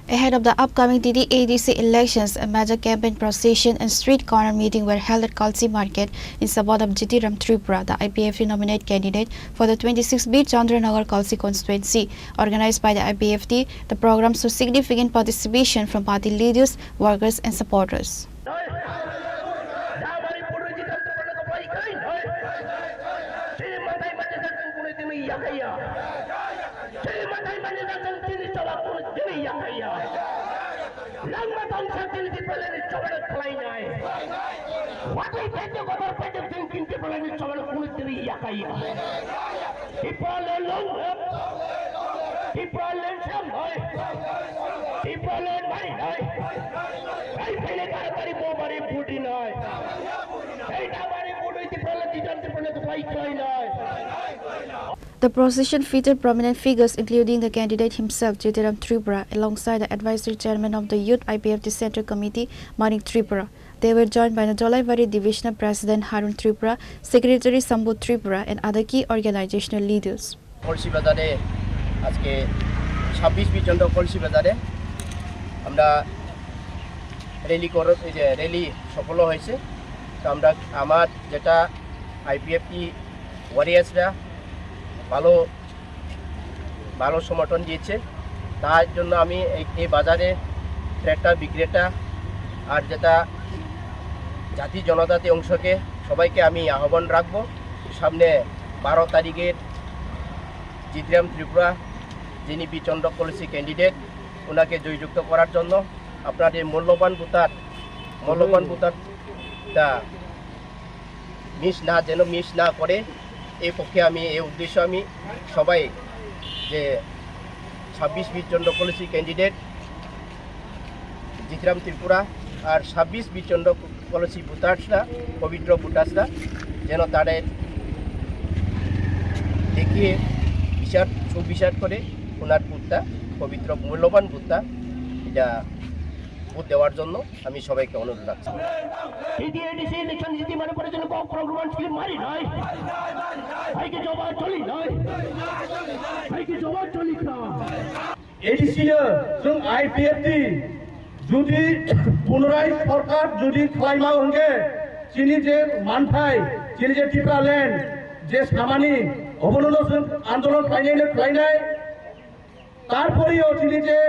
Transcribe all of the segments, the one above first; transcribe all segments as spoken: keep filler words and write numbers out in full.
Ahead of the upcoming T T A D C elections, a major campaign procession and street corner meeting were held at Kalsi Market in support of Jitiram Tripura, the I P F T nominate candidate for the twenty-six B Chandranagar Kalsi constituency. Organized by the I P F T, the program saw significant participation from party leaders, workers, and supporters. Langma tongsa tini Tipralani chobana khlainai. Watwi pete kotor pete jeng tini Tipralani chobana kunu tini yakaiya. Tipraland long live. Tipraland sam noi. Tipraland mai noi. Ai pele taratari bo bari budi noi. Ai da bari budi Tipraland dijan Tipraland kupai khlainai. The procession featured prominent figures including the candidate himself, Jitiram Tripura, alongside the advisory chairman of the Youth I P F T Central Committee, Manik Tripura. They were joined by the Jolaibari Divisional President Harun Tripura, Secretary Sambhu Tripura, and other key organizational leaders. কলসি বাজারে আজকে ছাব্বিশ বিচন্দ্র কলসি বাজারে আমরা র্যালি কর-, এই যে র্যালি সফল হয়েছে। তো আমরা, আমার যেটা আইপিএফটি ওয়ারিয়ার্সরা ভালো, ভালো সমর্থন দিয়েছে, তার জন্য আমি এই, এই বাজারে ক্রেতা বিক্রেতা আর যেটা জাতি জনজাতি অংশকে সবাইকে আমি আহ্বান রাখবো, সামনে বারো তারিখের জিতরাম ত্রিপুরা, যিনি বিচন্দ্র কলসি ক্যান্ডিডেট, ওনাকে জয়যুক্ত করার জন্য আপনার এই মূল্যবান ভোটার, মূল্যবান ভোটারটা মিস না, যেন মিস না করে, এই পক্ষে আমি, এই উদ্দেশ্যে আমি সবাই যে ছাব্বিশ বিচন্দ্র কলসি ক্যান্ডিডেট জিতরাম ত্রিপুরা আর ছাব্বিশ বিচন্দ্র কলসি ভোটার্সরা, পবিত্র ভোটার্সরা যেন তাদের দেখিয়ে বিচার, সুবিচার করে ওনার ভোটটা, পবিত্র মূল্যবান ভোটটা, এটা ভোট দেওয়ার জন্য আমি সবাইকে অনুরোধ রাখছি। Edi edi si election jiti mane pore jeno kok program sili mari nai. Hai ke joba choli nai. Hai ke joba choli ka. ADC chwng IPFT যদি পুনরায় সরকার যদি খালাইমা হঙ্গে চিনি যে মানথাই, চিনি যে টিপ্রাল্যান্ড যে সামানি অবনন আন্দোলন খাইনাই খাইনাই তারপরেও চিনি যে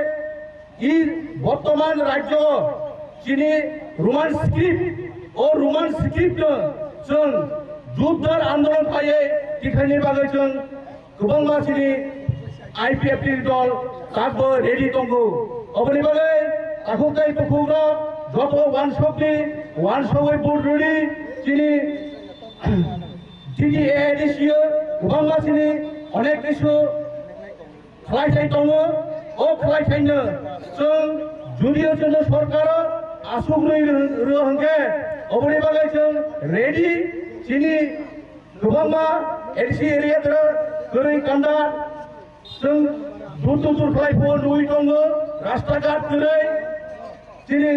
এই বর্তমান রাজ্য চিনি রোমান স্ক্রিপ্ট ও রোমান স্ক্রিপ্ট chwng যুদ্ধর আন্দোলন খাইয়ে টিখানি বাগৈ chwng Kwbangma chini IPFT dol takbo ready tongo. Oboni bagwi takhuk tei tukhuk rok joto wansokni wansogwi vote rwdi. Chini T T A D C o kwbangma chini onek kisu khlai thai tongo. O khlai thaino chwng judio chwngno sorkaro aswk rwi rw hwnkhe oboni bagwi chwng ready. Chini Kwbangma A D C area tara kwrwi kanda chwng dur dur dur khlai phuo nugwi tongo, rasta ghat kwrwi, chini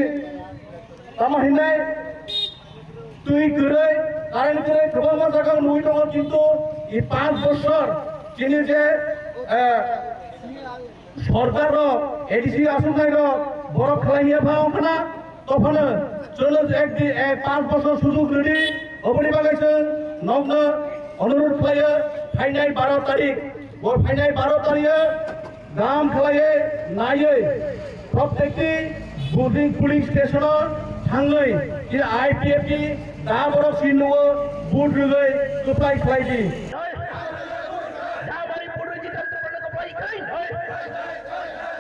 tamo hinai twi kwrwi, current kwrwi kwbangma jaga nugwi tongo, kintu i panch bochor chini je, eh, Sorkar rok, A D C aswk nai rok, borok khlai ya pha wngkha na, tophano chwngno ek di, eh, panch bochor sujug rwdi, oboni bagwi chwng nokno onurodh khlaio, phainai baro tarik, bo phainai baro tarik o gam khlaiwi naiwi protekti building polling station o thangwi chini I P F T da borok si nugo vote rwgwi kwplai khlai di.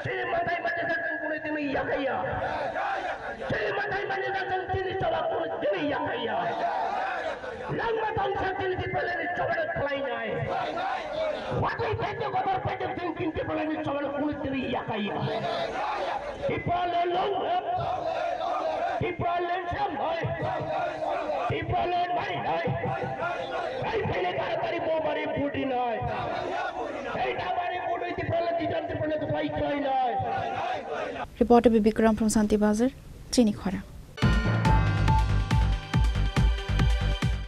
Chini matai mani jat chwng tini yakaiya. Chini matai mani jat chwng tini choba kunu tini yakaiya. Langma tongsa tini Tipralani chobana khlainai. Watwi pete kotor pete chwng tini Tipralani chobana kunu tini yakaiya. Tipraland long live. Tipraland sam noi. Tipraland mai noi. Ai pele taratari bo bari budi noi. Reporter Bibikram from Santi Bazar, Chini Khorang.